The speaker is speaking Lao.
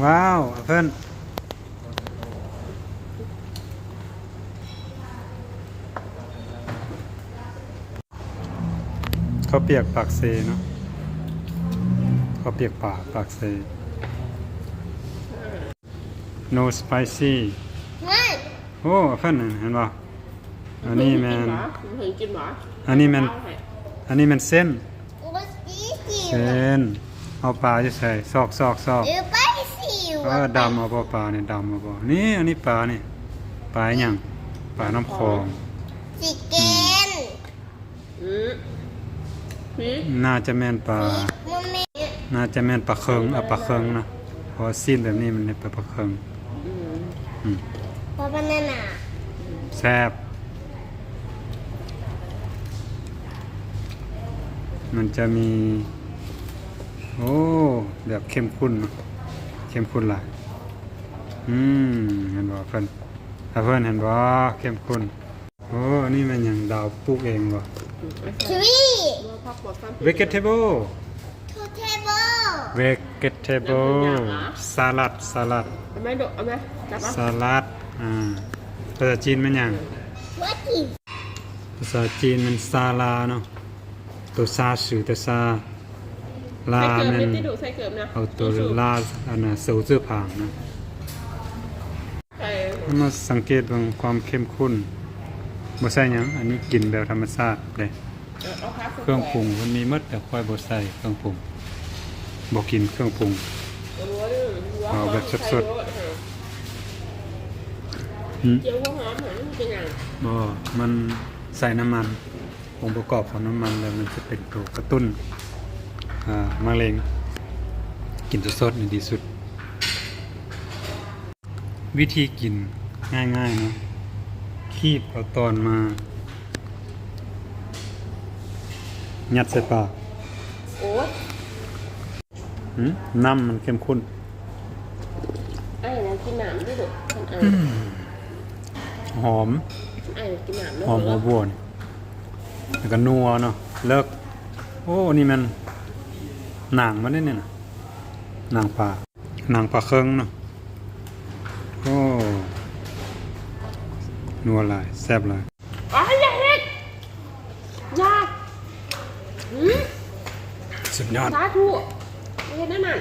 ວ້າວ ອາເພິ້ນ ເຂົ້າປຽກປາກເຊເນາະ ເຂົ້າປຽກປາ ປາກເຊ. No spicy. ໂອ້ ອາເພິ້ນ ເຫັນບໍ່? ອັນນີ້ແມ່ນ ເຫັນກິນບໍ່? ອັນນີ້ແມ່ນ ອັນນີ້ແມ່ນເສັ້ນ ເສັ້ນ. ເອົາປາຢູ່ໃສ? ຊອກ ຊອກ ຊອກ. ເອີ ດຳເອົາບໍ່? ປານີ້ດຳເອົາບໍ່? ນີ້ ອັນນີ້ປານີ້ ປາອີ່ຫຍັງ? ປານ້ຳຂອງ. ຊິກິນ ອືມ ນີ້ ໜ້າຈະແມ່ນປາ ນີ້ ໜ້າຈະແມ່ນປາເຄິງ ເອົາປາເຄິງນະ ເພາະວ່າຊີ້ນແບບນີ້ມັນເປັນປາເຄິງ. ອືມ ອືມ ປາບານານາ ແຊບ. ມັນຈະມີ ໂອ້ ແບບເຂັ້ມຂຸ້ນເນາະ ເຂັ້ມຂຸ້ນຫຼາຍ. ອືມ ເຫັນບໍ່ເພິ່ນ ຖ້າເພິ່ນເຫັນບໍ່ ເຂັ້ມຂຸ້ນ. ໂອ້ ອັນນີ້ແມ່ນຫຍັງ? ດາວປູກເອງບໍ່? ຄິວີ ເວເກເທເບິນ ເວເກເທເບິນ ສະຫຼັດ ສະຫຼັດ ເອົາໄມ້ ເອົາໄມ້ ຈັບເອົາ ສະຫຼັດ. ອ່າ ພາສາຈີນແມ່ນຫຍັງ? ພາສາຈີນແມ່ນສາລາເນາະ ໂຕຊາຊື່ ໂຕຊາ ລາແມ່ນ ໃສ່ເກີບ ໃສ່ເກີບນະ ເອົາໂຕລາ ອັນນ່າ ເຊົາຊື່ຜາງນະ. ເຮົາມາສັງເກດເບິ່ງຄວາມເຂັ້ມຂຸ້ນ ບໍ່ໃສ່ຫຍັງ ອັນນີ້ກິນແບບທຳມະຊາດເດ້. ເອີ ເອົາຜັກ ເຄື່ອງປຸງເພິ່ນມີໝົດ ແຕ່ຂ້ອຍບໍ່ໃສ່ເຄື່ອງປຸງ ບໍ່ກິນເຄື່ອງປຸງ ເອົາແບບສົດໆ. ຫືມ ຈຽວຫົວຫອມຫັ້ນເປັນຫຍັງ? ບໍ່ ມັນໃສ່ນ້ຳມັນ ອົງປະກອບຂອງນ້ຳມັນ ແລ້ວມັນຈະເປັນໂຕກະຕຸ້ນ ອ່າ ມະເຮັງ. ກິນສົດໆນີ້ດີສຸດ. ວິທີກິນງ່າຍໆເນາະ ຄີບເອົາຕອນມາ ຍັດໃສ່ປາກ. ໂອ້ຍ ຫືມ ນ້ຳມັນເຂັ້ມຂຸ້ນ. ອ້າຍນະກິນນ້ຳເດີ້ລູກ ຄັນອ້າຍ ຫອມ ອ້າຍນະກິນນ້ຳເດີ້ ຫອມຫົວບົວນີ້ ແລ້ວກໍນົວເນາະ ເລີກ. ໂອ້ ນີ້ແມ່ນໜາງມັນເດ້ນີ້ນະ ໜາງປາ ໜາງປາເຄິງເນາະ. ໂອ້ ນົວຫຼາຍ ແຊບຫຼາຍ. ອ້າຍ ຢ່າເຮັດ ຢ່າ ຫືມ ສຸດຍອດ ສາທຸ ຢ່າເຮັດແນວນັ້ນ.